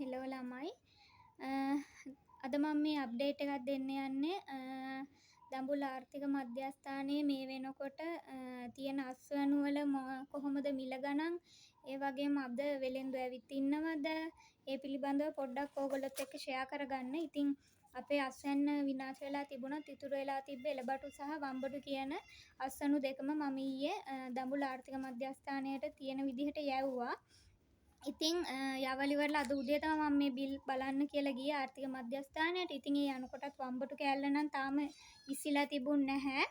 Hello ළමයි. අද මම මේ අප්ඩේට් එකක් දෙන්න යන්නේ දඹුල්ල ආර්ථික මධ්‍යස්ථානයේ මේ වෙනකොට තියෙන අස්වැනු වල කොහොමද මිල ගණන්, ඒ වගේම අද වෙළෙන්දු ඇවිත් ඉන්නවද, ඒ පිළිබඳව පොඩ්ඩක් ඕගොල්ලොත් එක්ක ෂෙයා කරගන්න. ඉතින් අපේ අස්වැන්න විනාශ වෙලා තිබුණත් ඉතුරු වෙලා තිබ්බ එළබටු සහ වම්බටු කියන අස්වැනු දෙකම මම ඊයේ දඹුල්ල ආර්ථික මධ්‍යස්ථානයට තියෙන විදිහට යැව්වා. ඉතින් යවලා ඉවරලා අද උදේ තමයි මම මේ බිල් බලන්න කියලා ගියේ ආර්ථික මධ්‍යස්ථානයට. ඉතින් ඒ යනකොටත් වම්බටු කෑල්ල නම් තාම ඉසිලා තිබුණ නැහැ.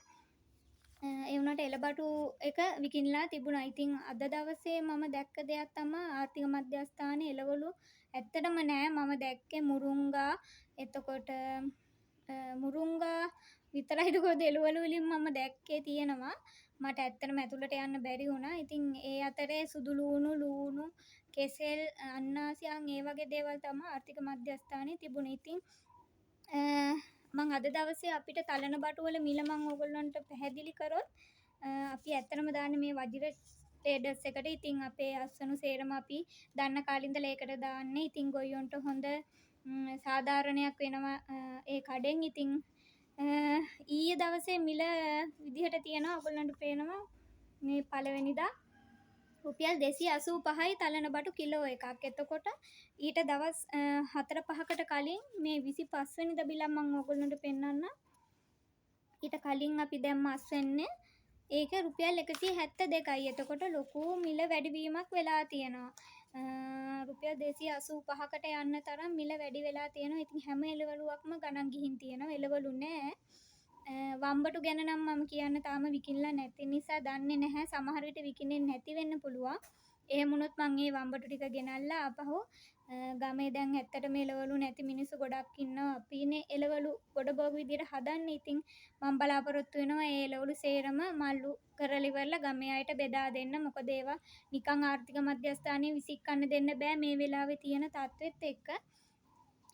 ඒ වුණාට එළබටු එක විකිණිලා තිබුණා. ඉතින් අද දවසේ මම දැක්ක දෙයක් තමා ආර්ථික මධ්‍යස්ථානයේ එළවලු ඇත්තටම නෑ. මම දැක්කේ මුරුංගා, එතකොට මුරුංගා විතරයිද කොහෙද එළවලු වලින් මම දැක්කේ තියෙනවා. මට ඇත්තටම ඇතුළට යන්න බැරි වුණා. ඉතින් ඒ අතරේ සුදු ලූණු, ලූණු, කෙසෙල්, අන්නාසි අන් ඒ වගේ දේවල් තමයි ආර්ථික මධ්‍යස්ථානයේ තිබුණේ. ඉතින් මං අද දවසේ අපිට තලන බටු වල මිල මං ඕගොල්ලන්ට පැහැදිලි කරොත්, අපි ඇත්තටම දාන්නේ මේ වජිර ට්‍රේඩර්ස් එකට. ඉතින් අපේ අස්වනු සේරම අපි දන්න කාලේ ඉඳලා ඒකට දාන්නේ. ඉතින් ගොයියොන්ට හොඳ සාධාරණයක් වෙනවා ඒ කඩෙන්. ඉතින් ඊයේ දවසේ මිල විදිහට තියෙනවා, ඔයගොල්ලන්ට පේනවා මේ පළවෙනිදා රුපියල් 285යි තලන බටු කිලෝ එකක්. එතකොට ඊට දවස් 4 5කට කලින් මේ 25 වෙනිදා බිලක් මම ඔයගොල්ලන්ට පෙන්නන්නම්. ඊට කලින් අපි දැම්ම අස්වැන්නේ ඒක රුපියල් 172යි. එතකොට ලොකු මිල වැඩිවීමක් වෙලා තියෙනවා. රුපියල් 285කට යන්න තරම් මිල වැඩි වෙලා තියෙනවා. ඉතින් හැම එළවලුවක්ම ගණන් ගිහින් තියෙනවා. එළවලු නෑ. වම්බටු ගැන නම් මම කියන්න තාම විකිණිලා නැති නිසා දන්නේ නැහැ. සමහර විට විකිණෙන්නේ නැති වෙන්න පුළුවන්. එහෙම වුණොත් මං ඒ වම්බටු ටික ගෙනල්ලා ආපහු ගමේ දැන් ඇත්තටම එළවලු නැති මිනිස්සු ගොඩක් ඉන්නවා. අපිනේ එළවලු ගොඩ බෝග විදියට හදන්නේ. ඉතින් මං බලාපොරොත්තු වෙනවා ඒ එළවලු සේරම මල්ලු කරලා ඉවරලා ගමේ අයට බෙදා දෙන්න. මොකද ඒවා නිකන් ආර්ථික මධ්‍යස්ථානයේ විසික්කන්න දෙන්න බෑ මේ වෙලාවේ තියෙන තත්ත්වෙත් එක්ක.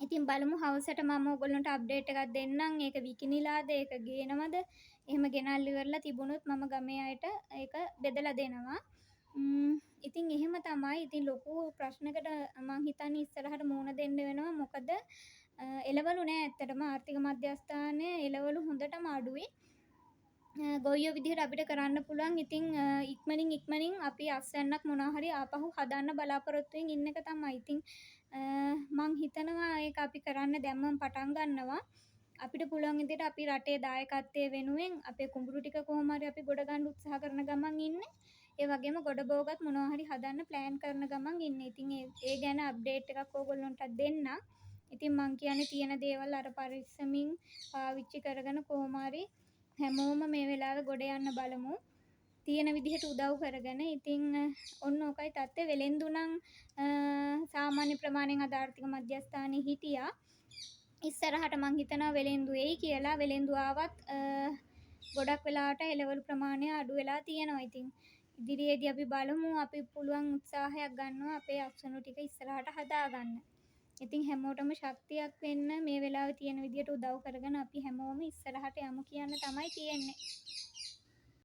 ඉතින් බලමු, හවසට මම ඔයගොල්ලන්ට අප්ඩේට් එකක් දෙන්නම්. ඒක විකිණිලාද, ඒක ගේනවද? එහෙම ගෙනල්ලා ඉවරලා තිබුණොත් මම ගමේ අයට ඒක බෙදලා දෙනවා. ඉතින් එහෙම තමයි. ඉතින් ලොකු ප්‍රශ්නකට මං හිතන්නේ ඉස්සරහට මුහුණ දෙන්න වෙනවා. මොකද එළවලු නෑ ඇත්තටම ආර්ථික මධ්‍යස්ථානයේ එළවලු හොඳටම අඩුයි. ගොවියෝ විදිහට අපිට කරන්න පුළුවන් ඉතින් ඉක්මනින් ඉක්මනින් අපි අස්වැන්නක් මොනවා හරි ආපහු හදන්න බලාපොරොත්තුවෙන් ඉන්න එක තමයි. ඉතින් මං හිතනවා ඒක අපි කරන්න දැන්මම පටන් ගන්නවා. අපිට පුළුවන් විදිහට අපි රටේ දායකත්වය වෙනුවෙන් අපේ කුඹුරු ටික කොහොම හරි අපි ගොඩ ගන්න උත්සාහ කරන ගමන් ඉන්නේ. ඒ වගේම ගොඩ බෝගත් මොනවා හරි හදන්න ප්ලෑන් කරන ගමන් ඉන්නේ. ඉතින් ඒ ගැන අප්ඩේට් එකක් ඕගොල්ලන්ටත් දෙන්නම්. ඉතින් මං කියන්නේ තියෙන දේවල් අර පරිස්සමින් පාවිච්චි කරගෙන කොහොම හරි හැමෝම මේ වෙලාවේ ගොඩ යන්න බලමු. තියෙන විදිහට උදව් කරගෙන. ඉතින් ඔන්න ඕකයි තත්ත්වය. වෙලෙන්දු නම් සාමාන්‍ය ප්‍රමාණයෙන් අද ආර්ථික මධ්‍යස්ථානයේ හිටියා. ඉස්සරහට මං හිතනවා වෙලෙන්දු එයි කියලා. වෙලෙන්දු ආවත් ගොඩක් වෙලාවට එළවලු ප්‍රමාණය අඩු වෙලා තියෙනවා. ඉතින් ඉදිරියේදී අපි බලමු, අපි පුළුවන් උත්සාහයක් ගන්නවා අපේ අස්වනු ටික ඉස්සරහට හදාගන්න. ඉතින් හැමෝටම ශක්තියක් වෙන්න මේ වෙලාවේ තියෙන විදියට උදව් කරගෙන අපි හැමෝම ඉස්සරහට යමු කියන්න තමයි තියෙන්නේ.